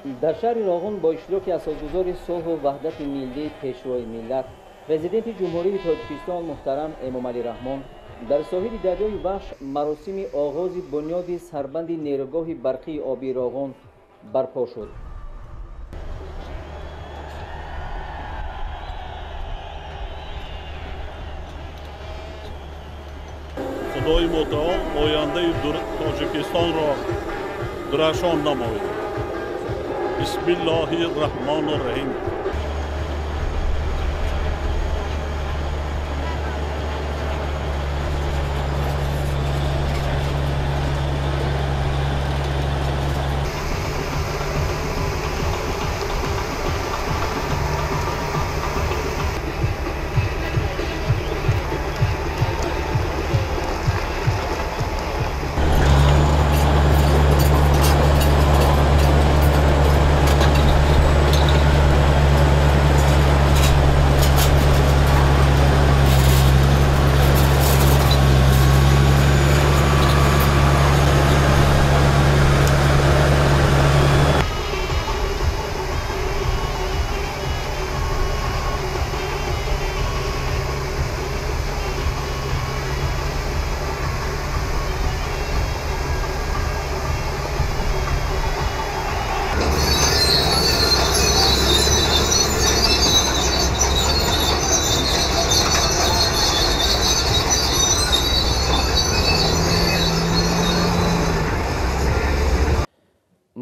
Дар шаҳри Роғун бо иштироки асосгузори сулҳу ваҳдати миллӣ, Пешвои миллат, Президенти Ҷумҳурии Тоҷикистон муҳтарам Эмомалӣ Раҳмон дар соҳили дарёи Вахш маросими оғози бунёди сарбанди нерӯгоҳи барқии обии Роғун барпо шуд. Худои мутаол ояндаи Тоҷикистонро дурахшон намояд. Бисмиллоҳи раҳмони раҳим.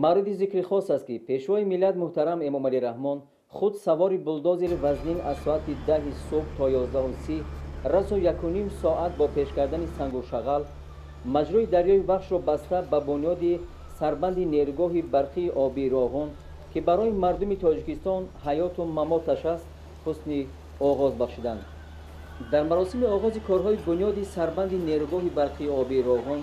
Мавриди зикри хос аст, ки Пешвои миллат муҳтарам Эмомалӣ Раҳмон худ савори булдозери вазнин аз соати 10 субҳ то 11:30 расо 1,5 соат бо пеш кардани сангу шағал маҷрои дарёи Вахшро баста ба бунёди сарбанди нерӯгоҳи барқии обии Роғун, ки барои мардуми Тоҷикистон ҳаёту мамоташ аст, ҳусни оғоз бахшиданд. Дар маросими оғози корҳои бунёди сарбанди нерӯгоҳи барқии обии Роғун,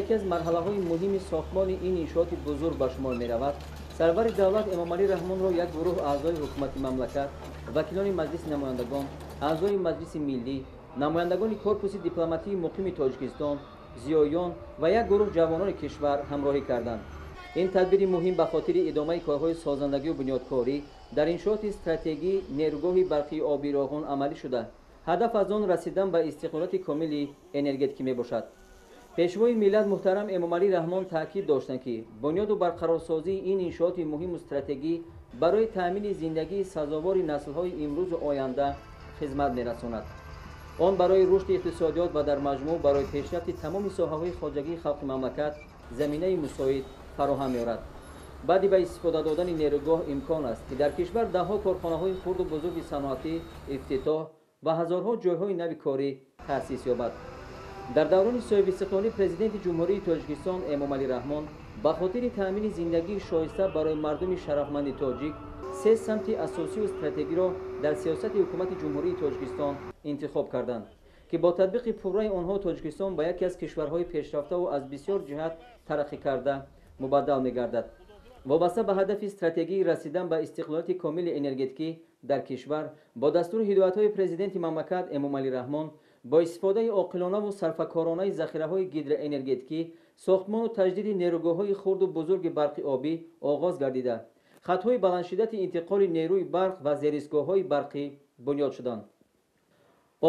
яке аз марҳалаҳои муҳими сохтмони ин иншооти бузург ба шумор меравад, сарвари давлат Эмомалӣ Раҳмонро як гурӯҳ аъзои ҳукумати мамлакат, вакилони Маҷлиси намояндагон, аъзои Маҷлиси миллӣ, намояндагони корпуси дипломатии муқими Тоҷикистон, зиёён ва як гурӯҳ ҷавонони кишвар ҳамроҳӣ карданд. Ин тадбири муҳим ба хотири идомаи корҳои созандагию бунёдкорӣ дар иншооти стратегӣ нерӯгоҳи барқии обии Роғун амалӣ шуда, ҳадаф аз он расидан ба истиқлолияти комили энергетикӣ мебошад. Пешвои миллат муҳтарам Эмомалӣ Раҳмон таъкид доштанд, ки бунёду барқарорсозии ин иншооти муҳиму стратегӣ барои таъмини зиндагии сазовори наслҳои имрӯзу оянда хизмат мерасонад. Он барои рушди иқтисодиёт ва дар маҷмӯъ барои пешрафти тамоми соҳаҳои хоҷагии халқи мамлакат заминаи мусоид фароҳам меорад. Баъди ба истифода додани нерӯгоҳ имкон аст, ки дар кишвар даҳҳо корхонаҳои хурду бузурги саноатӣ ифтитоҳ ва ҳазорҳо ҷойҳои нави корӣ таъсис ёбад. Дар даврони соҳибистиқлолӣ Президенти Ҷумҳурии Тоҷикистон Эмомалӣ Раҳмон ба хотири таъмини зиндагии шоиста барои мардуми шарафманди тоҷик се самти асосию стратегиро дар сиёсати ҳукумати Ҷумҳурии Тоҷикистон интихоб карданд, ки бо татбиқи пурраи онҳо Тоҷикистон ба яке аз кишварҳои пешрафтаву аз бисёр ҷиҳат тараққӣ карда мубаддал мегардад. Вобаста ба ҳадафи стратегии расидан ба истиқлолияти комили энергетикӣ дар кишвар бо дастури ҳидоятҳои Президенти мамлакат Эмомалӣ Раҳмон бо истифодаи оқилонаву сарфакоронаи захираҳои гидроэнергетикӣ сохтмону таҷдиди нерӯгоҳҳои хурду бузурги барқи обӣ оғоз гардида, хатҳои баландшиддати интиқоли нерӯи барқ ва зеристгоҳҳои барқӣ бунёд шуданд.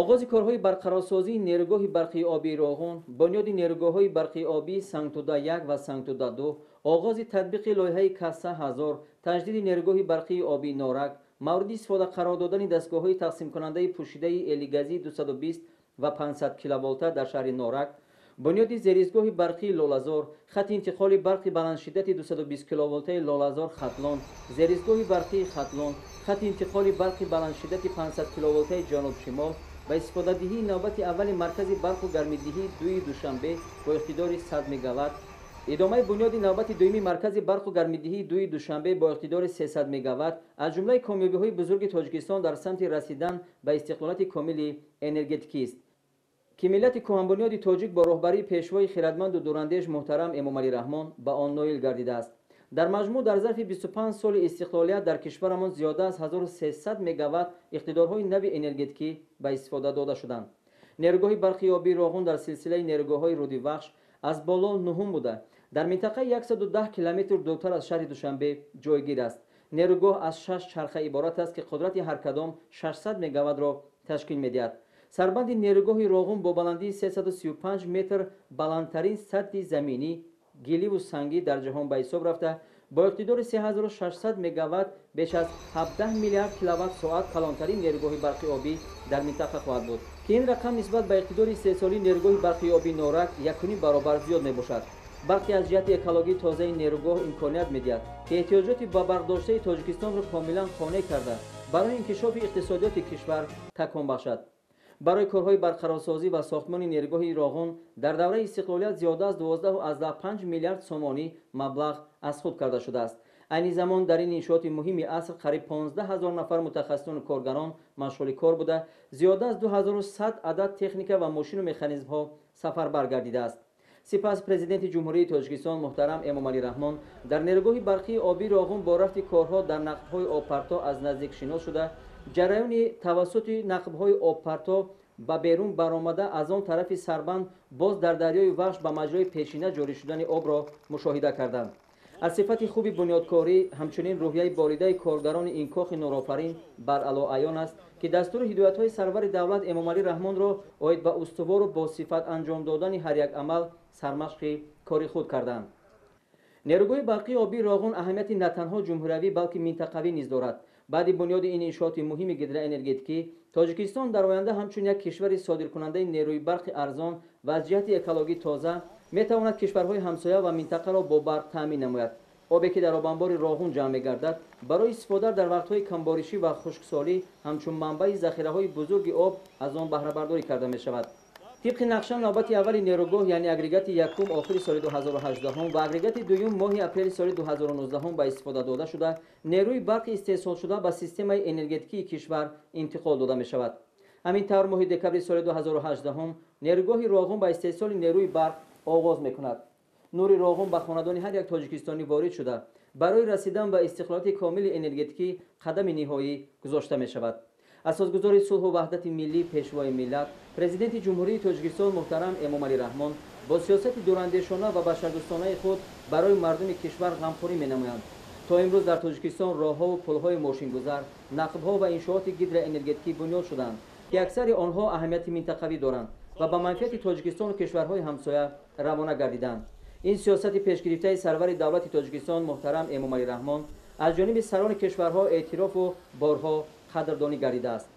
Оғози корҳои барқарорсозии нерӯгоҳи барқии обии Роғун, бунёди нерӯгоҳҳои барқии обии Сангтуда 1 ва Сангтуда 2, оғози татбиқи лоиҳаи Касса 1000, таҷдиди нерӯгоҳи барқии обии Норак, мавриди истифода қарор додани дастгоҳҳои тақсимкунандаи пӯшидаи элегазии 220 ва 500 киловолта дар шаҳри Норак, бунёди зеристгоҳи барқии Лолазор, хати интиқоли барқи баландшиддати 220 киловолтаи Лолазор Хатлон, зеристгоҳи барқии Хатлон, хати интиқоли барқи баландшиддати 500 киловолтаи Ҷануб-Шимол ва истифодадиҳии навбати аввали маркази барқу гармидиҳии дуи Душанбе бо иқтидори 100 мегаватт, идомаи бунёди навбати дуюми маркази барқу гармидиҳии дуи Душанбе бо иқтидори 300 мегаватт аз ҷумлаи комёбиҳои бузурги Тоҷикистон дар самти расидан ба истиқлолияти комили энергетикист, ки миллати кӯҳанбунёди тоҷик бо роҳбарии пешвои хирадманду дурандеш муҳтарам Эмомалӣ Раҳмон ба он ноил гардидааст. Дар маҷмӯъ дар зарфи 25 соли истиқлолият дар кишварамон зиёда аз 1300 мегаватт иқтидорҳои нави энергетикӣ ба истифода дода шуданд. Нерӯгоҳи барқи обии Роғун дар силсилаи нерӯгоҳҳои руди Вахш аз боло нуҳум буда, Дар минтақаи 110 километр дуртар аз шаҳри Душанбе ҷойгир аст. Нерӯгоҳ аз 6 чарха иборат аст, ки қудрати ҳар кадом 600 мегаваттро ташкил медиҳад. Сарбанди нерӯгоҳи Роғун бо баландии 335 метр баландтарин садди заминӣ гиливу сангӣ дар ҷаҳон ба ҳисоб рафта, бо иқтидори 3600 мегаватт беш аз 17 миллиард киловатт-соат калонтарин нерӯгоҳи барқи обӣ дар минтақа хоҳад буд, ки ин рақам нисбат ба иқтидори истеҳсолии нерӯгоҳи барқи обӣ Норак 1,5 баробар зиёд мебошад. Барқи аз ҷиҳати экологӣ тозаи нерӯгоҳ имконият медиҳад, ки эҳтиёҷоти ба барқдоштаи Тоҷикистонро комилан қонеъ карда, барои инкишофи иқтисодиёти кишвар такон бахшад. Барои корҳои барқарорсозӣ ва сохтмони нерӯгоҳи Роғун дар давраи истиқлолият зиёда аз 12,5 миллиард сомонӣ маблағ аз худ карда шудааст. Айни замон дар ин иншооти муҳими аср қариб 15 ҳазор нафар мутахассисону коргарон машғули кор буда, зиёда аз 2100 адад техника ва мошину механизмҳо сафарбар гардидааст. Сипас Президенти Ҷумҳурии Тоҷикистон муҳтарам Эмомалӣ Раҳмон дар нерӯгоҳи барқии обии Роғун бо рафти корҳо дар нақбҳои обпарто аз наздик шинос шуда, ҷараёни тавассути нақбҳои обпарто ба берун баромада аз он тарафи сарбанд боз дар дарёи Вахш ба маҷрои пешина ҷорӣ шудани обро мушоҳида карданд. Аз сифати хуби бунёдкорӣ, ҳамчунин рӯҳияи боридаи коргарони ин кохи нурофарин баръало аён аст, ки дастуру ҳидоятҳои сарвари давлат Эмомалӣ Раҳмонро оид ба устувору босифат анҷом додани ҳар як амал сармашқи кори худ карданд. Нерӯгоҳи барқии обии Роғун аҳамияти на танҳо ҷумҳуриявӣ, балки минтақавӣ низ дорад. Баъди бунёди ин иншооти муҳими гидроэнергетикӣ, Тоҷикистон дар оянда ҳамчун як кишвари содиркунандаи нерӯи барқи арзон ва аз ҷиҳати экологӣ тоза метавонад кишварҳои ҳамсоя ва минтақаро бо барқ таъмин намояд. Обе ки дар обанбори Роғун ҷамъ мегардад, барои истифода дар вақтҳои камборишӣ ва хушксолӣ ҳамчун манбаи захираҳои бузурги об аз он баҳрабардорӣ карда мешавад. Тибқи нақша, навбати аввали нерӯгоҳ, яъне агрегати якум, охири соли 2018 ва агрегати дуюм моҳи апрели соли 2019 ба истифода дода шуда, нерӯи барқи истеҳсолшуда ба системаи энергетикии кишвар интиқол дода мешавад. Ҳамин тавр, моҳи декабри соли 2018 нерӯгоҳи Роғун ба истеҳсоли нерӯи барқ оғоз мекунад. Нури Роғун ба хонадони ҳар як тоҷикистонӣ ворид шуда, барои расидан ба истиқлолияти комили энергетикӣ қадами ниҳоӣ гузошта мешавад. Асосгузори сулҳу ваҳдати миллӣ, Пешвои миллат, Президенти Ҷумҳурии Тоҷикистон муҳтарам Эмомалӣ Раҳмон бо сиёсати дурандешона ва башардӯстонаи худ барои мардуми кишвар ғамхорӣ менамоянд. То имрӯз дар Тоҷикистон роҳҳову пулҳои мошингузар, нақбҳо ва иншооти гидроэнергетикӣ бунёд шуданд, ки аксари онҳо аҳамияти минтақавӣ доранд ва ба манфиати Тоҷикистону кишварҳои ҳамсоя равона гардиданд. Ин сиёсати пешгирифтаи сарвари давлати Тоҷикистон муҳтарам Эмомалӣ Раҳмон аз ҷониби сарони кишварҳо эътирофу борҳо қадрдонӣ гардидааст.